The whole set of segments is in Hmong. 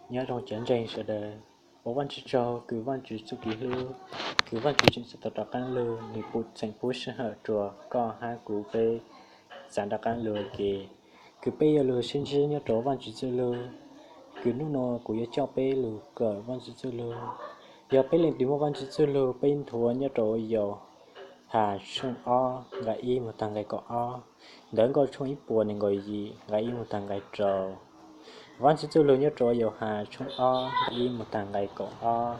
Nyob zoo cov ntseeg sawv daws, ua Vajtswv tsaug kws Vajtswv txuj kev hlub, kws Vajtswv tseem txawj tau rov qaab lug, nwg puj tseem pub sij hawm rua koj hab kuv peb xaav rov qaab lug ua ke, kws peb yuav lug sib ntsib nyob rua Vajtswv txuj lug. Kws nub nua kuv yuav coj peb lug kawm Vajtswv txuj lug. Yog peb leej twg muaj Vajtswv txuj lug, peb nthuav nyob rua Yauhas tshooj ob nqai ib moog taag nqai kaum ob, Ntawv Nkauj tshooj ib puas neeg nkaum yim nqai ib moog taag nqai rau. Vajtswv txuj lug nyob rua Yauhas tshooj ob nqai ib moog taag nqai kaum ob,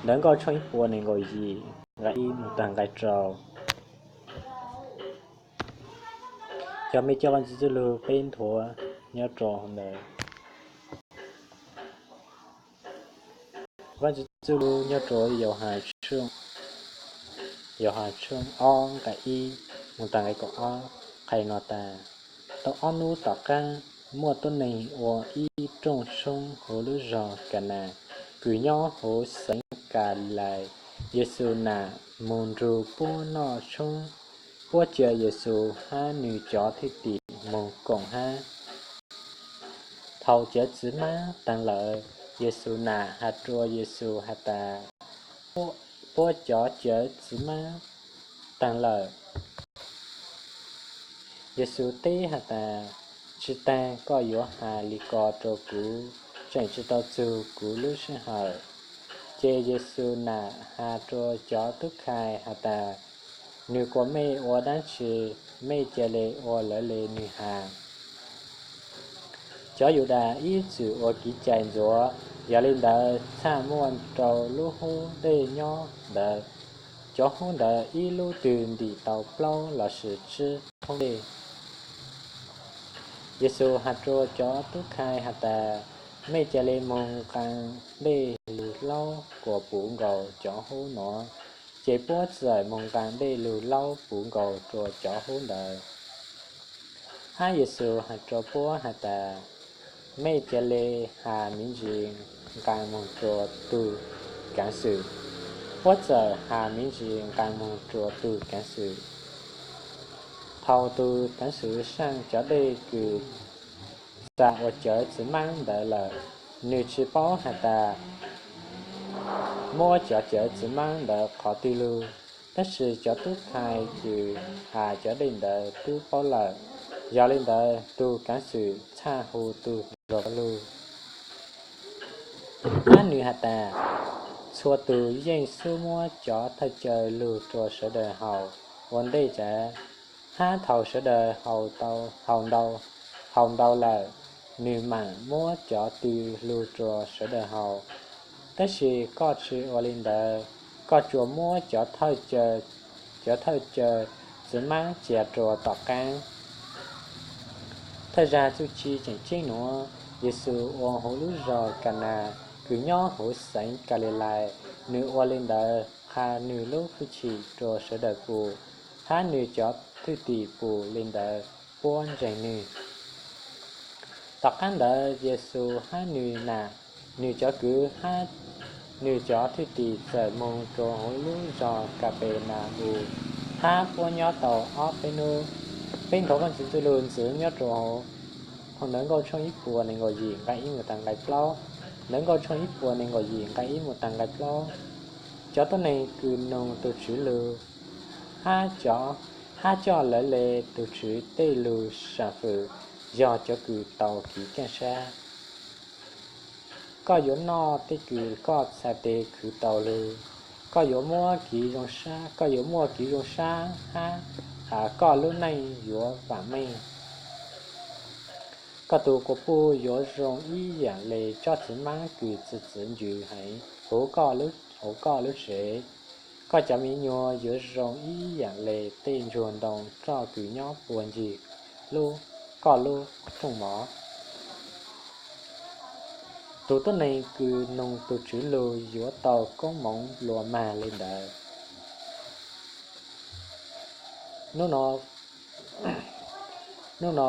Ntawv Nkauj tshooj ib puas neeg nkaum yim nqai ib moog taag nqai rau. Cov mej coj Vajtswv txuj lug peb nthuav nyob rua ntawd. Vajtswv txuj lug nyob rua Yauhas, Yauhas tshooj ob nqai ib moog taag nqai kaum ob, qha le nuav tas: Tau ob nub tom qaab, muaj tuab neeg ua ib rooj tshoob huv lub zog Kanas, kws nyob huv xeev Kalilais. Yexus nam moog nrug puab noj tshoob. Puab ca Yexus hab nwg cov thwj tim moog koom hab. Thaus cov txiv hmab taag lawm, Yexus nam has rua Yexus has tas: Puab cov cov txiv hmab taag lawm. Yexus teb has tas: Tsi taag koj yuav has le ko rua kuv, tseem tsi tau txug kuv lub sij hawm. Ces Yexus nam has rua cov tub khai has tas: Nwg kuas mej ua dlaab tsi, mej ca le ua lawv le nwg has. Cov Yudas ib txwm ua kev cai ntxuav, yog le ntawd txhaj muaj rau lub hub dej nyob ntawd. Cov hub ntawd ib lub twg ntim tau plaub lossis tsib thoob dej. Yexus has rua cov tub khai has tas: Mej ca le moog nqaa dej lug laub kuas puv nkaus cov hub nuav. Ces puab txawm moog nqaa dej lug laub puv nkaus rua cov hub ntawd. Hab Yexus has rua puab has tas: Mej ca le has miv ntsis nqaa moog rua tug kaav xwm. Puab txawm has miv ntsis nqaa moog rua tug kaav xwm. Thaus tug kaav xwm saaj cov dej kws txag ua cawv txiv hmab ntawd lawm, nwg tsi paub has tas muab cov cawv txiv hmab ntawd qhov twg lug, tab sis cov tub khai kws has cov dej ntawd tub paub lawm. Yog le ntawd, tug kaav xwm txhaj hu tug zog lug, hab nwg has tas: Txhua tug yeej xub muab cov thawj cawv lug rua sawv daws haus ua ntej tsav. Hab thaus sawv daws haus ntau lawm, nwg maam muab cov tw lug rua sawv daws haus. Tab sis koj tsi ua le ntawd, koj tsuas muab cov thawj cawv txiv hmab cia rua tom qaab. Thawj zag txuj ci tseem ceeb nuav, Yexus ua huv lub zog Kanas kws nyob huv xeev Kalilais. Nwg ua le ntawd qha nwg lub hwj chim rua sawv daws pum, hab nwg cov thwj tim pum le ntawd puab ntseeg nwg. Tom qaab ntawd Yexus hab nwg nam, nwg cov kwv, hab nwg cov thwj tim txawm moog rua huv lub zog Kapenaus, hab puab nyob tau ob peb nub. Peb nthuav Vaajtswv txuj lug ntxiv nyob rua huv Ntawv Nkauj tshooj ib puas nees nkaum yim nqai ib mus taag nqai plaub. Ntawv Nkauj tshooj ib puas nees nkaum yim nqai ib mus taag nqai plaub. Cov tuab neeg kws noog tug Tswv lug hab coj lawv le tug Tswv tej lug sam fwm yog cov kws tau kev kaaj sab. Koj yuav noj tej kws koj txhais tes khwv tau lug. Koj yuav muaj kev zoo sab, koj yuav muaj kev zoo sab hab koj lub neej yuav vaam meej. Koj tug quas puj yuav zoo ib yaam le tsob txiv hmab kws txwv txwv ncws heev huv koj lub tsev. Koj cov miv nyuas yuav zoo ib yaam le tej ntsuag ntoo roj kws nyob puag ncig koj lub rooj mov. Tug tuab neeg kws noog tug Tswv lug yuav tau koob moov luas mag le ntawd. Nub no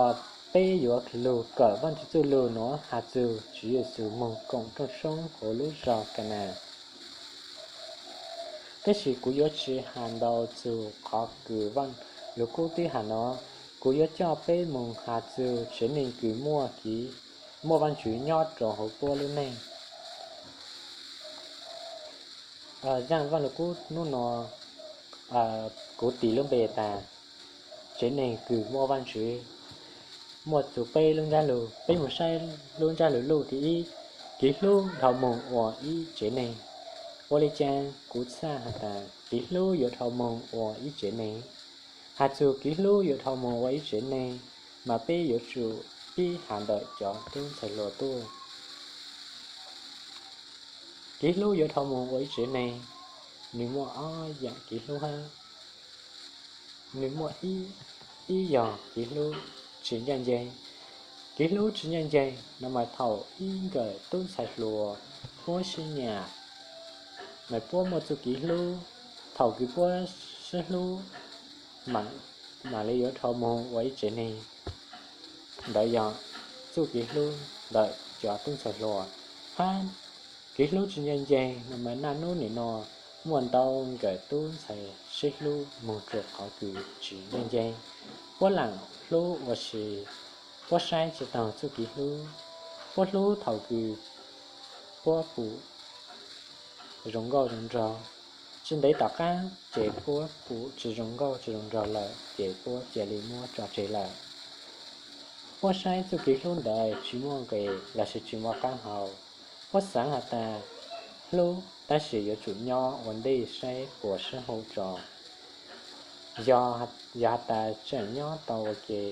peb yuav lug kawm Vaajtswv txuj lug nuav has txug Tswv Yexus moog koom rooj tshoob huv lub zog Kanas. Tab sis kuv yuav tsi has ntau txug qhov kws Vaaj Lug Kub tib has nuav. Kuv yuav coj peb moog has txug tsev neeg kws muaj kev muaj Vaajtswv nyob rua huv puab lub neej. Zaaj Vaaj Lug Kub nub nua, kuv tis lub npe tas, tsev neeg kws muaj Vaajtswv. Muaj txug peb lub ntsab lug, peb moog saib lub ntsab lug luj thib ib, kev hlub dhau moog ua ib tsev neeg. Ua le caag kuv txhaj has tas kev hlub yuav dhau moog ua ib tsev neeg? Has txug kev hlub yuav dhau moog ua ib tsev neeg, mas peb yuav tsum pib has ntawm cov tub ntxhais hluas tuaj. Kev hlub yuav dhau moog ua ib tsev neeg, nwg muaj ob yaam kev hlub hab. Nwg muaj ib, ib yog kev hlub tsi ncaaj nceeg. Kev hlub tsi ncaaj nceeg no mas thaum ib nkawm tub ntxhais hluas puab sib nyam, mas puab muaj txuj kev hlub, thaum kws puab sib hlub, mam le yuav dhau moog ua ib tsev neeg. Ntawd yog txuj kev hlub ntawm cov tub ntxhais hluas. Hab kev hlub tsi ncaaj nceeg no mas naj nub nim no muaj ntau nkawm tub ntxhais sib hlub moog rua qhov kws tsi ncaaj nceeg. Puab laam hlub ua si, puab saib tsi taug txuj kev hlub. Puab hlub thaum kws puab pum zoo nkauj zoo nraug, tsi ntev tom qaab ces puab pum tsi zoo nkauj tsi zoo nraug lawm ces puab cia li muab tso tseg lawm. Puab saib txuj kev hlub ntawd tsi muaj nqis lossis tsi muaj qaab hau. Puab xaav has tas hlub tab sis yuav tsum nyob ua ntej saib puas sib haum tso. Yog has tas tseem nyob tau ua ke,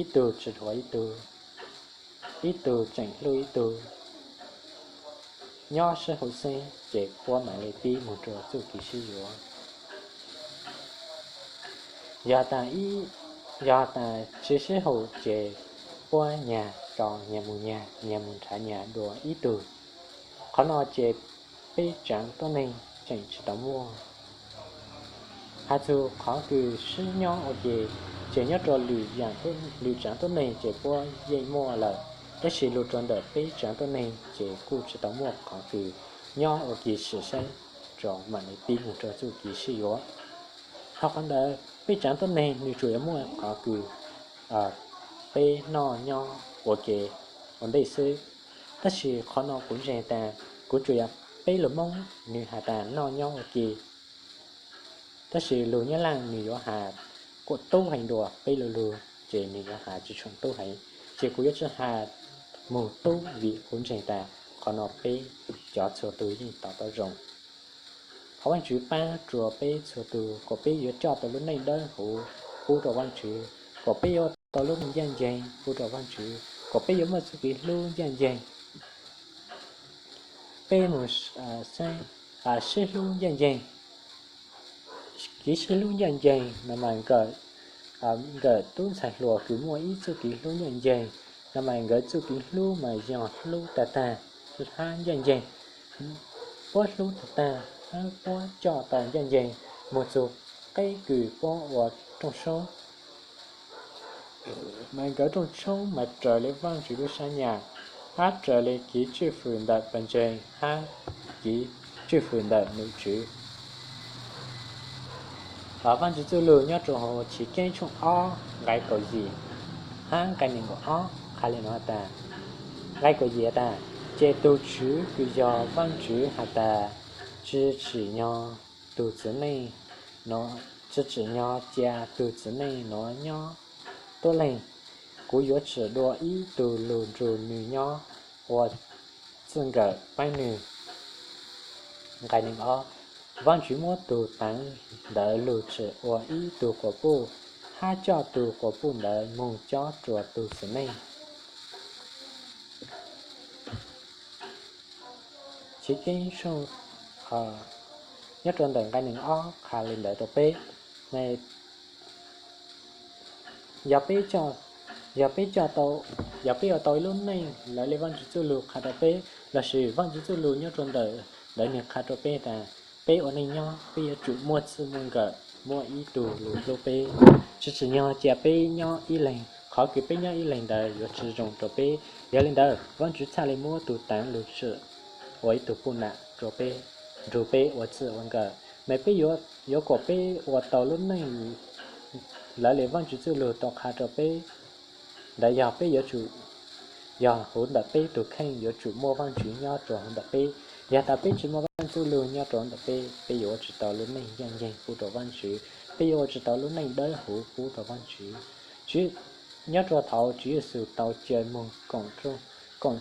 ib tug tsi dhuav ib tug, ib tug tseem hlub ib tug, nyob sib haum xeeb ces puab mam le pib moog rua txuj kev sib yuav. Yog tas, yog tas tsi sib haum ces puab nyag rau nyag moog nyag, nyag moog nrhav nyag dua ib tug. Qhov no ces peb tsaav tuab neeg tseem tsi tau muaj. Has txug qhov kws sib nyob ua ke, ces nyob rua lwm tsaav tuab neeg ces puab yeej muaj lawm, tab sis lug rua ntawm peb tsaav tuab neeg ces kuj tsi tau muaj qhov kws nyob ua ke sim saib rua mam le pib moog rua txuj kev sib yuav. Thaum qhov ntawd peb tsaav tuab neeg nwg tsuas yuav muaj qhov kws peb noj nyob ua ke ua ntej xwb. Tab sis qhov no kuv ntseeg tas, kuv tsuas yog peb lug Moob nwg has tas noj nyob ua ke. Tab sis lug Nyab Laaj nwg yuav has kuas tub heev dua, peb lug lug ces nwg yuav has tsi tshua tub heev. Ces kuv yuav tsi has moog tub vim kuv ntseeg tas qhov no peb cov txhua tug yeej to taub zoo. Thov Vaajtswv paab rua peb txhua tug kuas peb yuav coj tau lub neej dawb huv pub rua Vaajtswv, kuas peb yuav tau lub neej ncaaj nceeg pub rua Vaajtswv, kuas peb yuav muaj txuj kev hlub ncaaj nceeg. Peb moog sib hlub ncaaj nceeg. Kev sib hlub ncaaj nceeg no mas nkawm tub ntxhais hluas kws muaj ib txuj kev hlub ncaaj nceeg, no mas nkawd txuj kev hlub mas yog hlub tag tag hab ncaaj nceeg. Puab hlub tag tag hab puab coj tau ncaaj nceeg moog txug qeb kws puab ua rooj soob. Mas nkawd rooj soob mas raws le Vaajtswv lub sab nyam, hab raws le kev tswj fwm ntawm pawg ntseeg hab kev tswj fwm ntawm nom tswv. Vaajtswv txuj lug nyob rua huv Chiv Keeb tshooj ob nqai kaum yim hab nqai neeg nkaum ob qha le nuav has tas, nqai kaum yim has tas, ces tug Tswv kws yog Vaajtswv has tas, tsi tsim nyog tug txiv neej, tsi tsim nyog cia tug txiv neej nuav nyob tuab leeg. Kuv yuav tsim dua ib tug lug nrug nwg nyob ua txij nkawm paab nwg. Nqai neeg ob, Vaajtswv muab tug Tav ntawd lug tsim ua ib tug quas puj, hab coj tug quas puj ntawd moog cob rua tug txiv neej. Chiv Keeb tshooj, nyob rua ntawm nqai neeg ob qha le ntawd rua peb, yog peb, yog peb ua tau ib lub neej lawv le Vaajtswv txuj lug qha rua peb, lossis Vaajtswv txuj lug nyob rua ntawm ntawd nwg qha rua peb tas, peb ua neej nyob peb yuav tsum muaj txij muaj nkawm, muaj ib tug lug hlub peb. Tsi tsim nyog cia peb nyob ib leeg, qhov kws peb nyob ib leeg ntawd yuav tsi zoo rua peb. Yog le ntawd Vaajtswv txhaj le muab tug Tav lug tsim ua ib tug puj nam rua peb, nrug peb ua txij ua nkawm. Mas peb yuav kom peb ua tau lub neej lawv le Vaajtswv txuj lug tau qha rua peb, ntawd yog peb yuav tsum yog hauv ntawm peb tug kheej yuav tsum muaj Vaajtswv nyob rua hauv ntawm peb. Yog tas peb tsi muaj Vaajtswv txuj lug nyob rua ntawm peb, peb yuav ua tsi tau lub neej ncaaj nceeg pub rua Vaajtswv, peb yuav ua tsi tau lub neej dawb huv pub rua Vaajtswv. Nyob rua thaum Tswv Yexus tau caw moog koom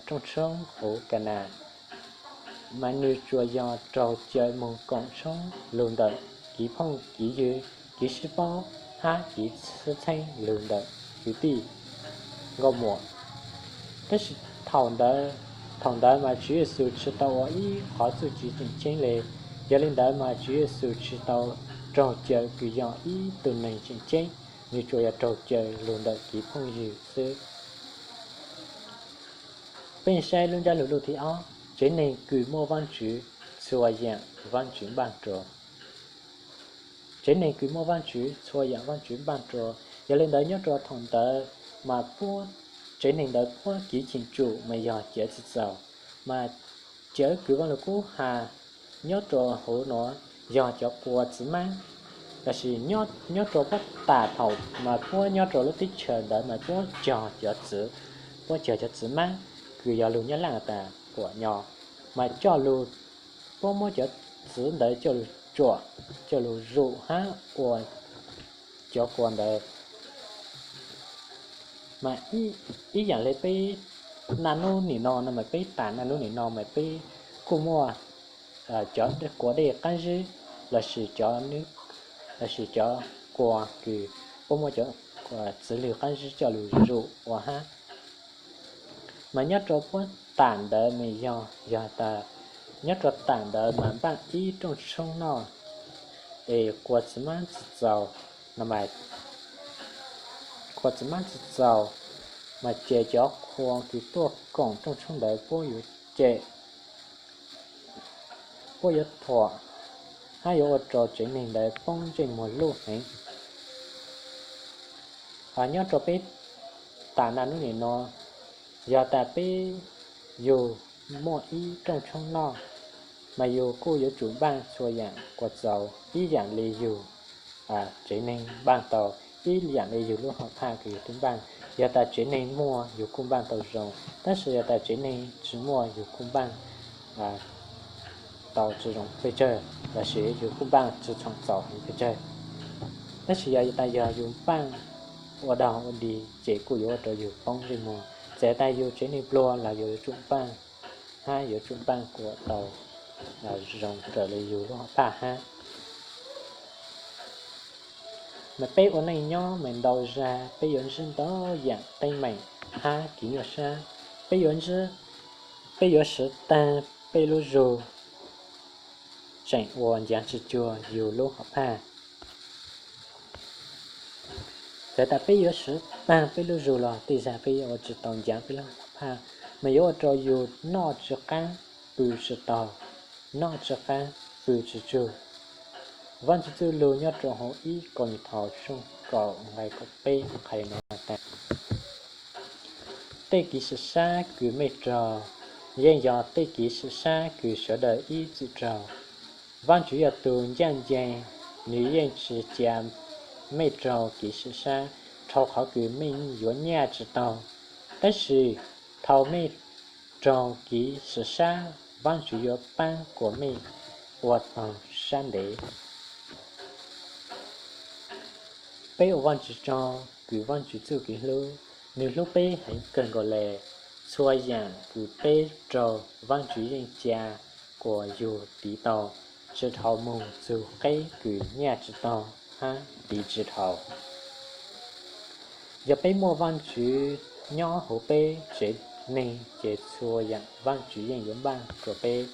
rooj tshoob huv Kanas, mas nwg tsuas yog raug caw moog koom tshoob lug ntawm kiv phooj kiv ywg, kiv sib paub hab kiv xwb txheeb lug ntawm kwv tij nkauj muam. Tab sis thaum ntawd mas Tswv Yexus tsi tau ua ib qhov txuj ci tseem ceeb le. Yog le ntawd mas Tswv Yexus tsi tau raug caw kws yog ib tug neeg tseem ceeb, nwg tsuas yog raug caw lug ntawm kiv phooj ywg xwb. Peb saib lub ntsab lug lub thib ob, tsev neeg kws muaj Vaajtswv txhua yaam Vaajtswv npaaj rua. Tsev neeg kws muaj Vaajtswv txhua yaam Vaajtswv npaaj rua. Yog le ntawd nyob rua thaum ntawd mas puab tsev neeg ntawd puab kiv cheem tsum mas yog cawv txwv txaus, mas cawv kws Vaaj Lug Kub has nyob rua huv nuav yog cov kua txwv maab. Tab sis nyob rua puab tas thaum mas puab nyob rua lub teb chaws ntawd mas puab cog cov txwv, puab cog cov txwv maab kws yog lug nyob laj tas kuam nyo, mas coj lug, puab muab cov txwv ntawd coj lug tsuam, coj lug zum hab ua cov kua ntawd. Mas ib yaam le peb naj nub nim no no mas peb tas naj nub nim no mas peb kuj muaj cov kua dej qaab zib lossis cov, lossis cov kua kws puab muab cov txwv lwg qaab zib coj lug zum ua hab. Mas nyob rua puab tam ntawd mas yog, yog tas nyob rua tam ntawd mas npaaj ib rooj tshoob noj es kua txwv maab txwv txaus no, kua txwv maab txwv txaus, mas ces cov kua kws tuaj koom rooj tshoob ntawd puab yuav cem, puab yuav thuam, hab yuav ua rua tsev neeg ntawd poob ntsej muag luj heev. Nyob rua peb tam naj nub nim no, yog tas peb yug muaj ib rooj tshoob noj, mas yug kuj yuav tsum npaaj txhua yaam kua txaus ib yaam le yug tsev neeg npaaj tau, ib yaam le yug lub hom phaj kws yug tub npaaj. Yog tas tsev neeg muaj yug kuj npaaj tau zoo, tab sis yog tas tsev neeg tsi muaj yug kuj npaaj tau tsi zoo pes tsawg, lossis yug kuj npaaj tsi txhoom txaus heev pes tsawg. Tab sis yog tas yog yug npaaj ua daug ua dig ces kuj yuav ua rua yug poob ntsej muag. Txawm tas yug tsev neeg pluag los yug yuav tsum npaaj, hab yuav tsum npaaj kuj tau zoo raws le yug lub hom phaj hab. Mas peb ua neej nyob mas ntau zag peb yuav ntsib ntau yaam teeb meem hab kev nyuaj sab. Peb yuav, peb yuav siv taag peb lub zug tseem ua ncav tsi cuag yug lub hom phaj. Txawm tas peb yuav siv taag peb lub zug los tej zag peb yuav ua tsi tau ncav peb lub hom phaj, mas yuav ua rua yug noj tsi qaab, pw tsi taug, noj tsi qaab, pw tsi tsug. Vaajtswv txuj lug nyob rua huv ib Kauleethaus tshooj kaum nqai kaum peb qha nuav tas: Tej kev sim sab kws mej raug yeej yog tej kev sim sab kws sawv daws ib txwm raug. Vaajtswv yog tug ncaaj nceeg, nwg yeej tsi ca mej raug kev sim sab dhau qhov kws mej yuav nyaj tsi taug. Tab sis thaum mej raug kev sim sab, Vaajtswv yuav paab kuas mej ua taug sab ntev. Peb ua Vaajtswv tsaug kws Vaajtswv txuj kev hlub, nwg hlub peb heev kawg nkaus le. Txhua yaam kws peb raug Vaajtswv yeej ca kuas yug tiv tau, tsi dhau moog txug qeb kws nyaj tsi taug hab tiv tsi dhau. Yog peb muaj Vaajtswv nyob huv peb tsev neeg ces txhua yaam Vaajtswv yeej yuav npaaj rua peb.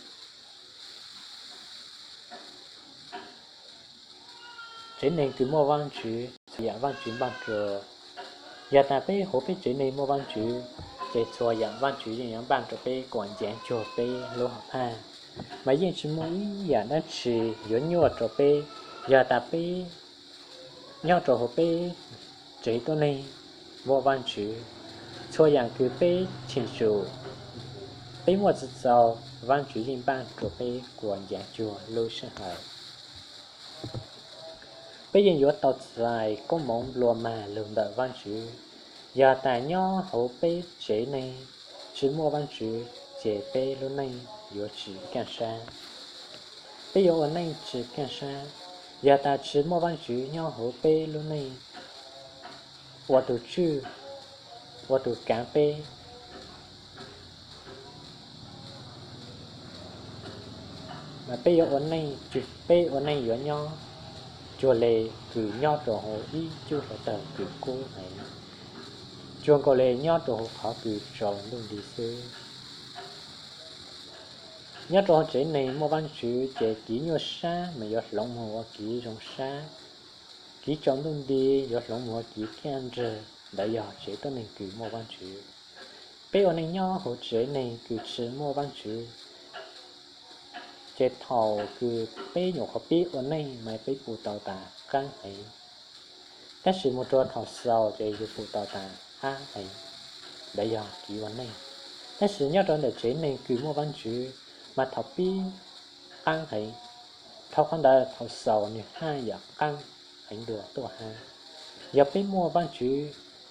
Tsev neeg kws muaj Vaajtswv, txhua yaam Vaajtswv npaaj rua. Yog tas peb huv peb tsev neeg muaj Vaajtswv, ces txhua yaam Vaajtswv yeej yuav npaaj rua peb kuas ncav cuag peb lub hom phaj, mas yeej tsi muaj ib yaam dlaab tsi yuav nyuaj rua peb. Yog tas peb nyob rua huv peb tsev tuab neeg muaj Vaajtswv, txhua yaam kws peb cheem tsum, peb muaj txwv txaus, Vaajtswv yeej npaaj rua peb kuas ncav cuag lub sij hawm. Peb yeej yuav tau txais koob moov nplua mag lug ntawm Vaajtswv. Yog tas nyob huv peb tsev neeg tsis muaj Vaajtswv ces peb lub neej yuav tsis kaaj sab. Peb yuav ua neej tsis kaaj sab. Yog tas tsis muaj Vaajtswv nyob huv peb lub neej ua tug tswj, ua tug kaav peb, mas peb yuav ua neej, peb ua neej yuav nyob cuag le kws nyob rua huv ib cuj hluav taws kws kub heev, cuag nkaus le nyob rua huv qhov kws tsaus ntuj nti xwb. Nyob rua huv tsev neeg muaj Vaajtswv ces kev nyuaj sab mas yuav hloov moog ua kev zoo sab, kev tsaus ntuj nti yuav hloov moog ua kev kaj nrag. Ntawd yog tsev tuab neeg kws muaj Vaajtswv. Peb ua neej nyob huv tsev neeg kws tsis muaj Vaajtswv, ces thaus kws peb nyuam qhuav pib ua neej mas peb pum tau tas qaab heev, tab sis moog rua thaus xaus ces yug pum tau tas qaab heev. Ntawd yog kev ua neej. Tab sis nyob rua ntawm tsev neeg kws muaj Vaajtswv mas thaus pib qaab heev, dhau qhov ntawd thaus xaus nwg haj yam qaab heev dua tuaj hab. Yog peb muaj Vaajtswv,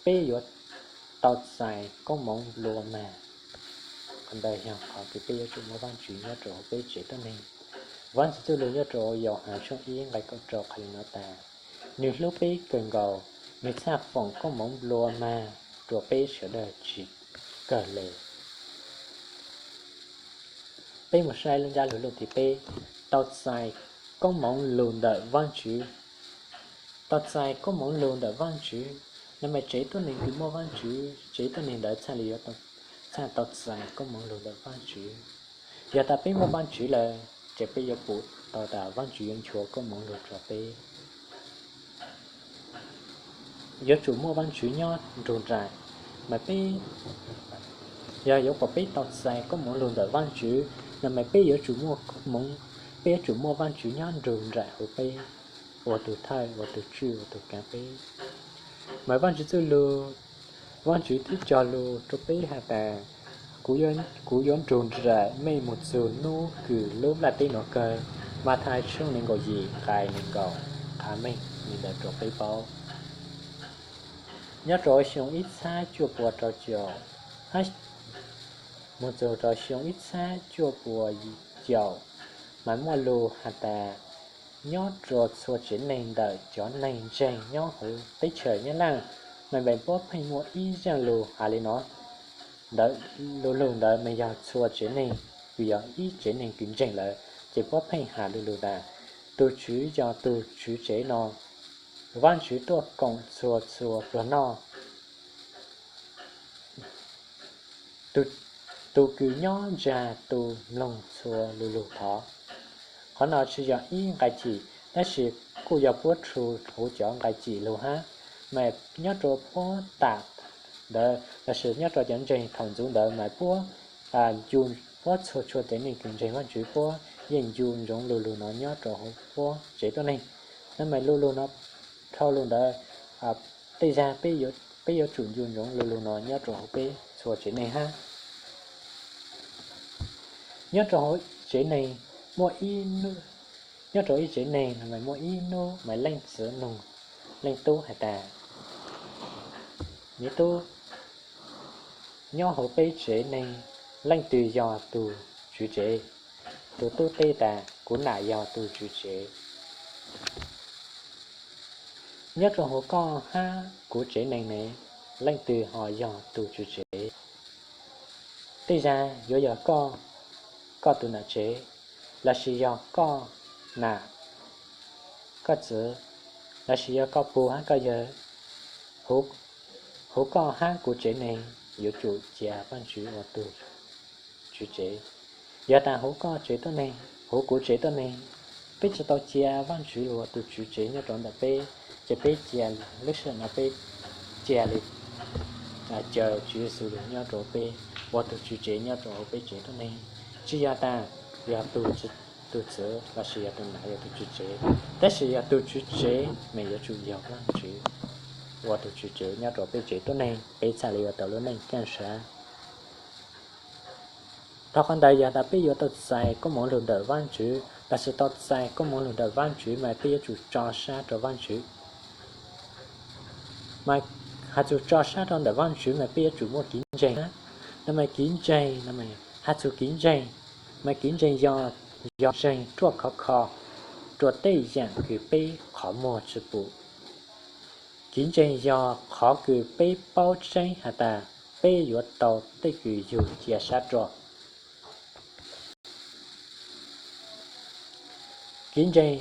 peb yuav tau txais koob moov nplua mag. Qhov ntawd yog qhov kws peb yuav tsum muaj Vaajtswv nyob rua huv peb tsev tuab neeg. Vaajtswv txuj lug nyob rua Yauhas tshooj ib nqai kaum rau qha le nuav tas: Nwg hlub peb kawg nkaus, nwg txhaj foom koob moov nplua mag rua peb sawv daws tsis kawg le. Peb moog saib lub ntsab lug lug tim peb, tau txais koob moov lug ntawm Vaajtswv. Tau txais koob moov lug ntawm Vaajtswv, nam mas tsev tuab neeg kws muaj Vaajtswv, tsev tuab neeg ntawd txhaj le yuav txhaj tau txais koob moov lug ntawm Vaajtswv. Yog tas peb muaj Vaajtswv lawm ces peb yuav pum tau tas Vaajtswv yuav nchuav koob moov lug rua peb. Yuav tsum muaj Vaajtswv nyob nrug nraim, mas peb, yog yuav kom peb tau txais koob moov lug ntawm Vaajtswv, nam mas peb yuav tsum muaj, peb yuav tsum muaj Vaajtswv nyob nrug nraim huv peb, ua tug thawj, ua tug tswj, ua tug kaav peb. Mas Vaajtswv txuj lug, Vaajtswv twb cog lug rua peb has tas, kuv yuav nrug nraim mej moog txug nub kws lub nplaj teb nuav kawg. Mathais tshooj neeg nkaum yim nqai neeg nkaum qha meej le ntawd rua peb paub. Nyob rua xyoo ib txhab cuaj pua rau caum, moog txug rua xyoo ib txhab cuaj pua yim caum, mas muaj lug has tas, nyob rua txhua tsev neeg ntawm cov neeg ntseeg nyob huv teb chaws Nyab Laj, mas puab pheej muaj ib zaaj lug has le nuav. Ntawm lu lug ntawd mas yog txhua tsev neeg, kws yog ib tsev neeg kws ntseeg lawm ces puab pheej has lu lug tas, tug Tswv yog tug tswv tsev no, Vaajtswv tuaj koom txhua txhua pluag noj, tug kws nyob ntsag tu mloog txhua lu lug thov. Qhov no tsi yog ib nqai cim, tab sis kuj yog puab rhu huv cov nqai cim lug hab. Mas nyob rua puab tam ntawd lossis nyob rua cov ntseeg thaum ntxuv ntawd mas puab, puab txhua txhua tsev neeg kws ntseeg Vaajtswv puab yeej ncu ntsoov lu lug no nyob rua huv puab tsev tuab neeg. Nam mas lu lug no, dhau lug ntawd, tej zag peb yuav tsum ncu ntsoov lu lug no nyob rua huv peb txhua tsev neeg hab. Nyob rua huv tsev neeg, muaj, nyob rua ib tsev neeg mas muaj ib nub mas leej txiv nug leej tub has tas, me tub, nyob huv peb tsev neeg, leej twg yog tug tswv tsev? Tug tub teb tas, kuv nam yog tug tswv tsev. Nyob rua huv koj hab kuv tsev neeg ne, leej twg ho yog tug tswv tsev? Tej zag yuav yog koj, koj tug nam tsev, lossis yog koj nam, koj txiv, lossis yog koj pug hab koj yawg. Huv koj hab kuv tsev neeg yuav tsum cia Vaajtswv ua tug tswv tsev. Yog tas huv koj tsev tuab neeg, huv kuv tsev tuab neeg, peb tsi tau cia Vaajtswv lug ua tug tswv tsev nyob rua ntawm peb, ces peb cia, lub sij hawm no peb cia le caw Tswv Yexus lug nyob rua peb, ua tug tswv tsev nyob rua huv peb tsev tuab neeg. Tsi yog tas yog tug txiv lossis yog tug nam yog tug tswv tsev, tab sis yog tug tswv tsev mas yuav tsum yog Vaajtswv ua tug tswv tsev nyob rua peb tsev tuab neeg, peb txhaj le ua tau lub neej kaaj sab. Dhau qhov ntawd yog tas peb yuav tau txais koob moov lug ntawm Vaajtswv lossis tau txais koob moov lug ntawm Vaajtswv mas peb yuav tsum tso sab rua Vaajtswv. Mas has txug tso sab rua ntawm Vaajtswv mas peb yuav tsum muaj kev ntseeg hab. No mas kev ntseeg, no mas has txug kev ntseeg, mas kev ntseeg yog, yog ntseeg ruaj khov kho rua tej yaam kws peb qhov muag tsi pum. Kev ntseeg yog qhov kws peb paub tseeb has tas peb yuav tau tej kws yug cia sab rua. Kev ntseeg,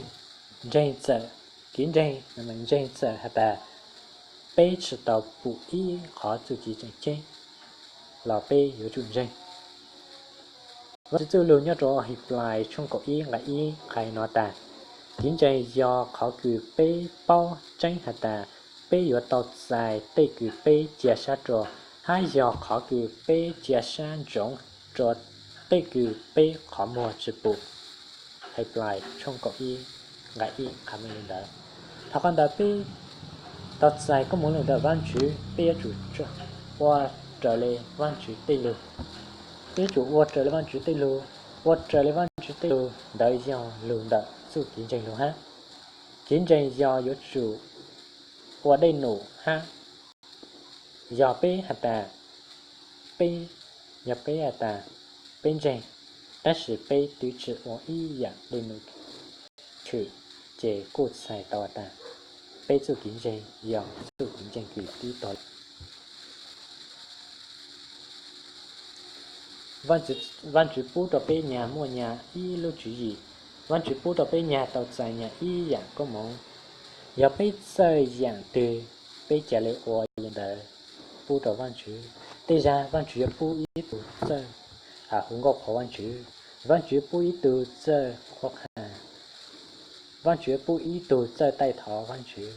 ntseeg txawm, kev ntseeg, ntseeg txawm has tas peb tsi tau pum ib qhov txuj ci tseem ceeb los peb yuav tsum ntseeg. Vaajtswv txuj lug nyob rua Heplais tshooj kaum ib nqai ib qha no tas, kev ntseeg yog qhov kws peb paub tseeb has tas peb yuav tau txais tej kws peb cia sab rua, hab yog qhov kws peb cia sab ntsoov rua tej kws peb qhov muag tsi pum. Heplais tshooj kaum ib nqai ib qha li ntawd. Dhau qhov ntawd peb tau txais koob moov le ntawm Vaajtswv, peb yuav tsum ua raws le Vaajtswv tej lug. Peb yuav tsum ua raws le Vaajtswv tej lug, ua raws le Vaajtswv tej lug ntawd yog lug ntawm txuj kev ntseeg lug hab. Kev ntseeg yog yuav tsum ua dej num hab. Yog peb has tas, peb, yog peb has tas peb ntseeg, tab sis peb twb tsi ua ib yaam dej num tshwm, ces kuj txhais tau has tas peb txuj kev ntseeg yog txuj kev ntseeg kws tib tog. Vaajtswv pub rau peb nyag muaj nyag ib lub tswv yim, Vaajtswv pub rau peb nyag tau txais nyag ib yaam koob moov. Yog peb txawj yaam twg, peb ca le ua le ntawd pub rau Vaajtswv. Tej zag Vaajtswv yuav pub ib tug txawj hu nkauj qhuas Vaajtswv, Vaajtswv pub ib tug txawj qhuab qha, Vaajtswv yuav pub ib tug txawj taij thov Vaajtswv.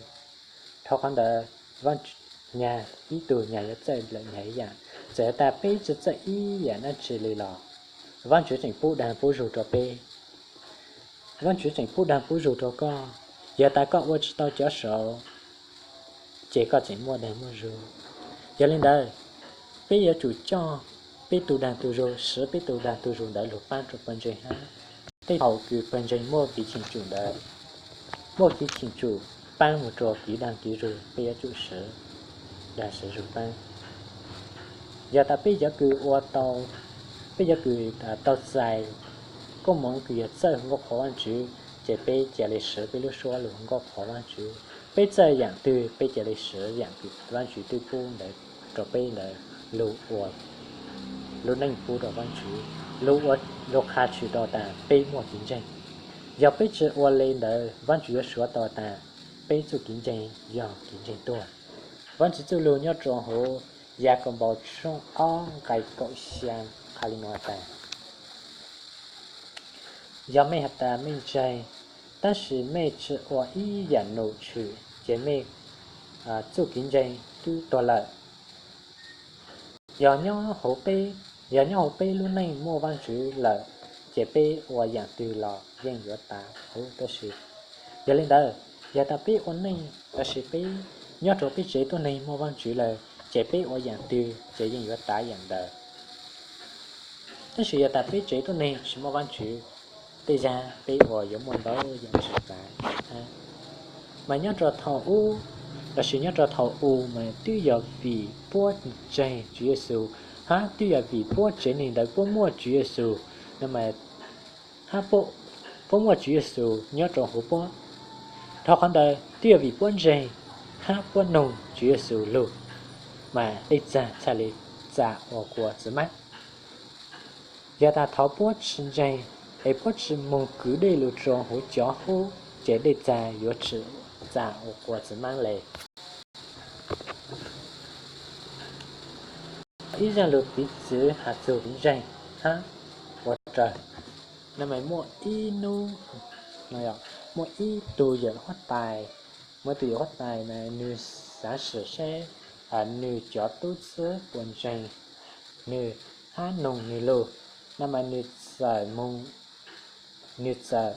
Dhau qhov ntawd, nyag ib tug nyag yuav txawj lawm nyag ib yaam. Txawm has tas peb tsi txawj ib yaam dlaab tsi le los, Vaajtswv tseem pub dag pub zug rua peb. Vaajtswv tseem pub dag pub zug rua koj. Yog tas koj ua tsi tau cov saud, ces koj tseem muaj dag muaj zug. Yog le ntawd, peb yuav tsum coj peb tug dag tug zug, siv peb tug dag tug zug ntawd lug paab rua pawg ntseeg hab. Tej thaum kws pawg ntseeg muaj kev cheem tsum ntawd, muaj kev cheem tsum paab moog rua kev dag kev zug, peb yuav tsum siv dag siv zug paab. Yog tas peb cov kws ua tau, peb cov kws tau txais koob moov kws yog txawj hu nkauj qhuas Vaajtswv, ces peb ca le siv peb lub suab lug hu nkauj qhuas Vaajtswv. Peb txawj yaam twg, peb ca le siv yaam kws Vaajtswv twb pub ntawd rua peb ntawd lug ua lub neej pub rua Vaajtswv, lug qha tshwm rua tas peb muaj kev ntseeg. Yog peb tsi ua le ntawd, Vaajtswv yuav suav tau tas peb txuj kev ntseeg yog kev ntseeg tuag. Vaajtswv txuj lug nyob rua huv Yakaunpaus tshooj ob nqai kaum xyaa qha le nuav tas, yog mej has tas mej ntseeg, tab sis mej tsi ua ib yaam num tshwm, ces mej txuj kev ntseeg twb tuag lawm. Yog nyob hauv peb, yog nyob hauv peb lub neej muaj Vaajtswv lawm, ces peb ua yaam twg los yeej yuav tav huv tab sis. Yog le ntawd, yog tas peb ua neej tab sis peb nyob rua peb tsev tuab neeg muaj Vaajtswv lawm, ces peb ua yaam twg ces yeej yuav tav yaam ntawd. Tab sis yog tas peb tsev tuab neeg tsi muaj Vaajtswv, tej zag peb ua yuav muaj ntau yaam tsi tav. Mas nyob rua thaum ub, tab sis nyob rua thaum u mas twb yog vim puab ntseeg Tswv Yexus, hab twb yog vim puab tsev neeg ntawd puab muaj Tswv Yexus, no mas hab puab muaj Tswv Yexus nyob rua huv puab. Dhau qhov ntawd twb yog vim puab ntseeg hab puab noog Tswv Yexus lug, mas dej txag txhaj le txag ua quas txiv maab. Yog tas thaum puab tsi ntseeg, es puab tsi moog kwv dlej lug rua huv cov hub, ces dej txag yuav tsi txag ua quas txiv maab le. Ib zaaj lug piv txwv has txug kev ntseeg hab ua raws. No mas muaj ib nub, muaj ib tug yawm huab tais, muaj ib tug yawm huab tais mas nwg xaav sim saib nwg cov tub txib puas ntseeg nwg hab noog nwg lug. No mas nwg txawm moog, nwg txawm,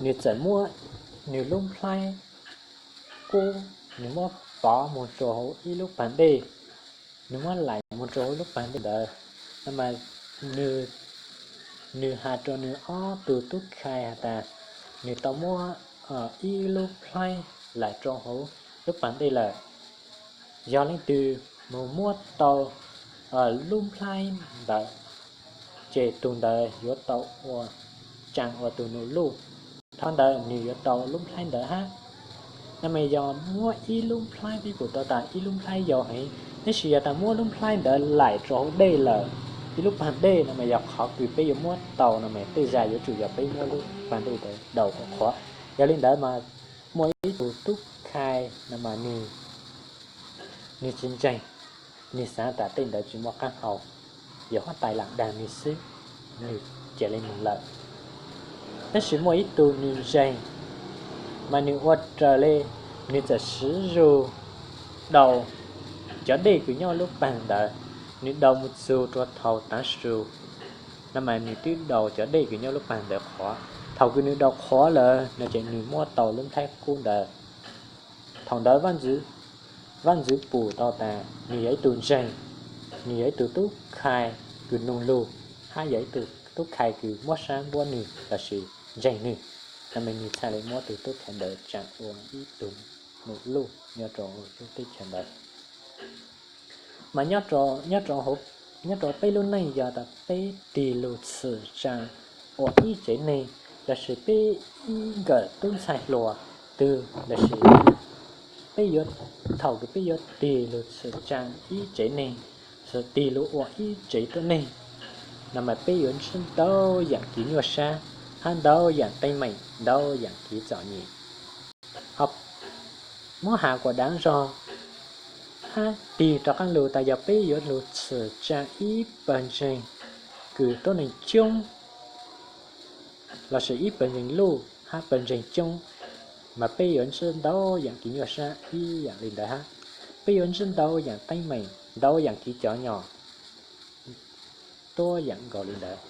nwg txawm muab nwg lub nplhaib kub, nwg muab pov moog rua huv ib lub paag dej, nwg muab laim moog rua huv lub paag dej ntawd. No mas nwg has rua nwg ob tug tub khai has tas, nwg tau muab ib lub nplhaib laim rua huv lub paag dej lawm. Yog leej twg moog muab tau lub nplhaib ntawd, ces tus ntawd yuav tau ua tsaa ua tus nus luj. Thaum ntawd nws yuav tau lub nplhaib ntawd hab. No mas yog muab ib lub nplhaib, peb pum tau tas ib lub nplhaib yau heev, tab sis yog tas muab lub nplhaib ntawd laim rau hauv dej lawm, ib lub paag dej, no mas yog qhov kws peb yuav muab tau no mas tej zag yuav tsum yog peb muab lub paag dej ntawd daus kom qhuav. Yog li ntawd mas muaj ib tug tub khai no mas nwg tsis ntseeg, nwg xaav tas tej ntawd tsis muaj qaab hau, yog huab tais lam dag nwg xwb, nwg ca le moog lawm. Tab sis muaj ib tug nwg ntseeg, mas nwg ua raws le, nwg txawm swv zug daus cov dej kws nyob lub paag ntawd, nwg daus mus txug rua thaus taav su, no mas nwg twb daus cov dej kws nyob lub paag ntawd qhuav. Thaus kws nwg daus qhuav lawm no ces nwg muab tau lub nplhaib qub ntawd. Thaus ntawd Vaajtswv pum tau tas nwg yog ib tug ntseeg, nwg yog ib tug tub khai kws noog lug, hab yog ib tug tub khai kws muab sab npuab nwg lossis ntseeg nwg, no mas nwg txhaj le muab tug tub khai ntawd tsaa ua ib tug nus luj nyob rua lub teb chaws ntawd. Mas nyob rua peb lub neej, yog tas peb tig lug txhwm tsaa ua ib tsev neeg, lossis peb ib nkawm tub ntxhais hluas twg lossis peb yuav, thaus kws peb yuav tig lug txhwm tsaa ib tsev neeg, tig lug ua ib tsev tuab neeg, no mas peb yuav ntsib ntau yaam kev nyuaj sab, hab ntau yaam teeb meem, ntau yaam kev txom nyem. Ho muab has kuas dav zog hab tig rov qaab lug tas yog peb yuav lug txhwm tsaa ib pawg ntseeg kws tuab neeg coob, lossis ib pawg ntseeg luj hab pawg ntseeg coob, mas peb yuav ntsib ntau yaam kev nyuaj sab ib yaam li ntawd hab. Peb yuav ntsib ntau yaam teeb meem, ntau yaam kev cov nyom, tuab yaam nkaus li ntawd.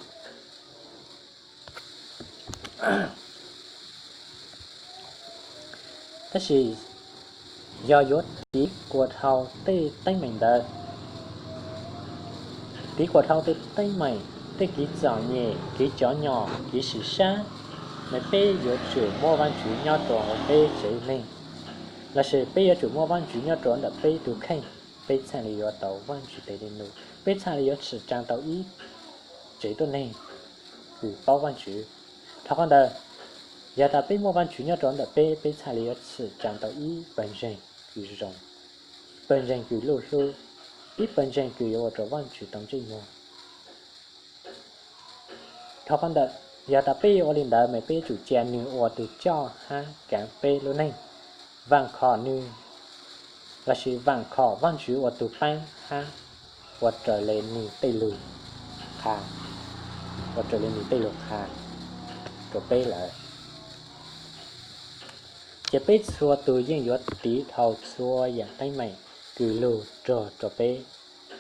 Tab sis yog yuav tiv kuas dhau tej teeb meem ntawd, tiv kuas dhau tej teeb meem, tej kev txom nyem, kev cov nyom, kev sim sab, mas peb yuav tsum muaj Vaajtswv nyob rua peb tsev neeg, lossis peb yuav tsum muaj Vaajtswv nyob rua ntawm peb tug kheej, peb txhaj le yuav tau Vaajtswv tes le num, peb txhaj le yuav txhwm tsaa tau ib tsev tuab neeg kws paub Vaajtswv. Dhau qhov ntawd, yog tas peb muaj Vaajtswv nyob rua ntawm peb, peb txhaj le yuav txhwm tsaa tau ib pawg ntseeg kws zoo, pawg ntseeg kws luj hlub, ib pawg ntseeg kws yuav ua rua Vaajtswv tau ntsej muag. Dhau qhov ntawd, yog tas peb yuav ua li ntawd mas peb yuav tsum cia nwg ua tug coj hab kaav peb lub neej, vaam khom nwg, lossis vaam khom Vaajtswv ua tug paab hab ua raws le nwg tej lug qha, ua raws le nwg tej lug qha rua peb lawm. Ces peb txhua tug yeej yuav tiv dhau txhua yaam teeb meem kws lug rog rua peb.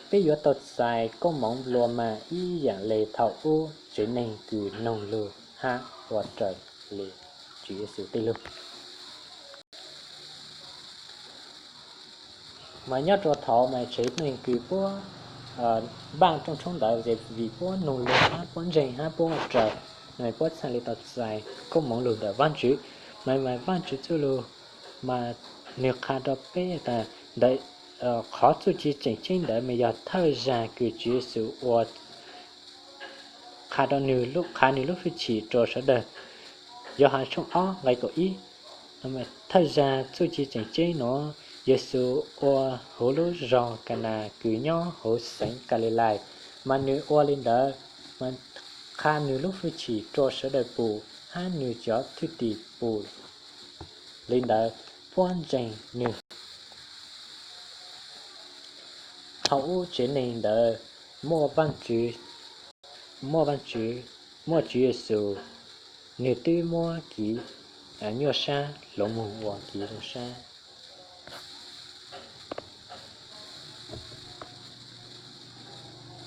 Peb yuav tau txais koob moov nplua mag ib yaam le thaum ub tsev neeg kws noog lug hab ua raws le Tswv Yexus tej lug. Mas nyob rua thaud mas tsev neeg kws puab npaaj rooj tshoob ntawd ces vim puab noog lug hab puab ntseeg hab puab ua raws, mas puab txhaj le tau txais koob moov lug ntawm Vaajtswv. Mas mas Vaajtswv txuj lug mas nwg qha rua peb tas ntawm qhov txuj ci tseem ceeb ntawd mas yog thawj zag kws Tswv Yexus ua qha rua nwg, qha nwg lub hwj chim rua sawv daws. Yauhas tshooj ob nqe kaum ib, thawj zag txuj ci tseem ceeb nuav, Yexus ua huv lub zog Kanas kws nyob huv xeev Kalilais, mas nwg ua li ntawd, mas qha nwg lub hwj chim rua sawv daws pum, hab nwg cov thwj tim pum. Li ntawd puab ntseeg nwg. Thaum ub tsev neeg ntawd muaj Vaajtswv, muaj Vaajtswv, muaj Tswv Yexus, nwg twb muab kev nyuaj sab hloov moog ua kev zoo sab.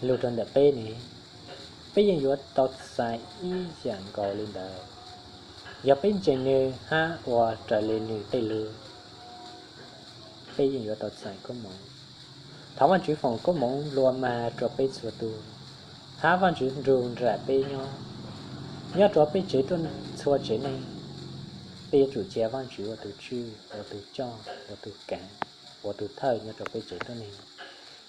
Lug rua ntawm peb ne, peb yeej yuav tau txais ib yaam nkaus li ntawd. Yog peb ntseeg nwg hab ua raws le nwg tej lug, peb yeej yuav tau txais koob moov. Thov Vaajtswv foom koob moov nplua mag rua peb txhua tug, hab Vaajtswv nrug nraim peb nyob, nyob rua peb tsev tuab neeg txhua tsev neeg. Peb yuav tsum cia Vaajtswv ua tug tswj, ua tug coj, ua tug kaav, ua tug thawj nyob rua peb tsev tuab neeg.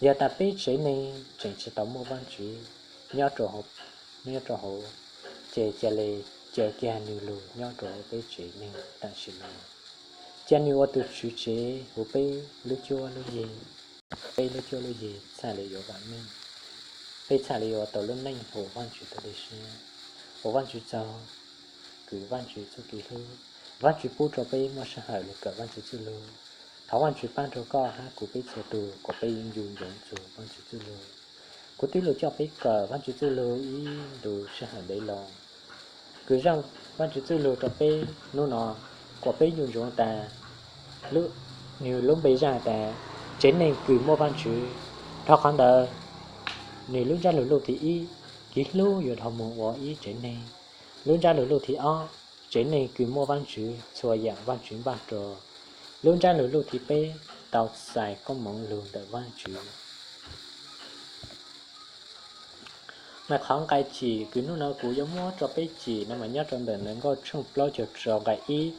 Yog tas peb tsev neeg tseem tsis tau muaj Vaajtswv nyob rau hauv, nyob rau hauv, ces ca le caw kiag nws lug nyob rau hauv peb tsev neeg tam sim no. Ca nws ua tug tswv tsev huv peb lub cuab lub yig, peb lub cuab lub yig txhaj le yuav vam meej, peb txhaj le yuav tau lub neej huv Vaajtswv tau dlej siab, huv Vaajtswv txaug, kws Vaajtswv txuj kev hlub. Vaajtswv pub rau peb muaj sij hawm lug kawm Vaajtswv txuj lug. Thov Vaajtswv paab rau koj hab kuv peb txhua tug kom peb ncu ntsoov txug Vaajtswv txuj lug. Kuv twb lug coj peb kawm Vaajtswv txuj lug ib ntu sij hawm ntev lug. Kws zaj Vaajtswv txuj lug rau peb nub no kom peb ncu ntsoov tas, nwg lub npe zaj tas tsev neeg kws muaj Vaajtswv. Dhau qhov ntawd, nwg lub ntsab lug luj thib ib, kev hlub yuav dhau moog ua ib tsev neeg. Lub ntsab lug luj thib ob, tsev neeg kws muaj Vaajtswv txhua yaam Vaajtswv npaj rua. Lub ntsab lug luj thib peb, tau txais koob moov lug ntawm Vaajtswv. Mas qhov nqai cim kws nub no kuv yuav muab rua peb cim no mas nyob rua ntawm Ntawv Nkauj tshooj plaub caug rau nqai ib.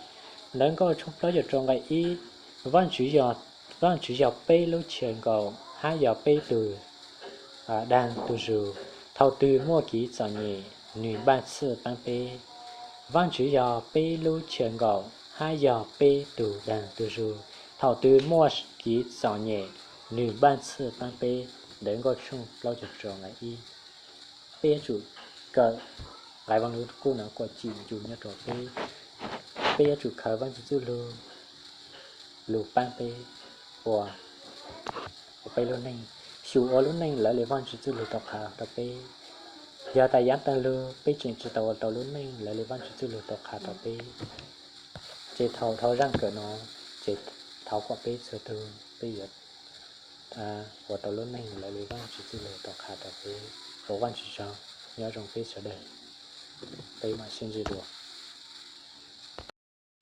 Ntawv Nkauj tshooj plaub caug rau nqai ib, Vaajtswv yog, Vaajtswv yog peb lub chaw nkaum hab yog peb tug daag tug zug. Thaum twg muaj kev txom nyem, nwg npaj txhij paab peb. Vaajtswv yog peb lub chaw nkaum hab yog peb tug daag tug zug. Thaum twg muaj kev txom nyem, nwg npaj txhij paab peb. Ntawv Nkauj tshooj plaub caug rau nqai ib. Peb yuav tsum kawm nqai Vaaj Lug Kub no kuas cim ncu nyob rua peb. Peb yuav tsum khaws Vaajtswv txuj lug lug paab peb ua, ua peb lub neej, xyum ua lub neej lawv le Vaajtswv txuj lug rov qha rua peb. Yog tas yaav taag lug peb tseem tsis tau ua tau lub neej lawv le Vaajtswv txuj lug rov qha rua peb, ces thaum dhau zaj kawm no, ces thov kuas peb txhua tug peb yuav ua tau lub neej lawv le Vaajtswv txuj lug rov qha rua peb. Ua Vaajtswv tsaug, nyob zoo peb sawv daws. Peb maam sib ntsib dlua.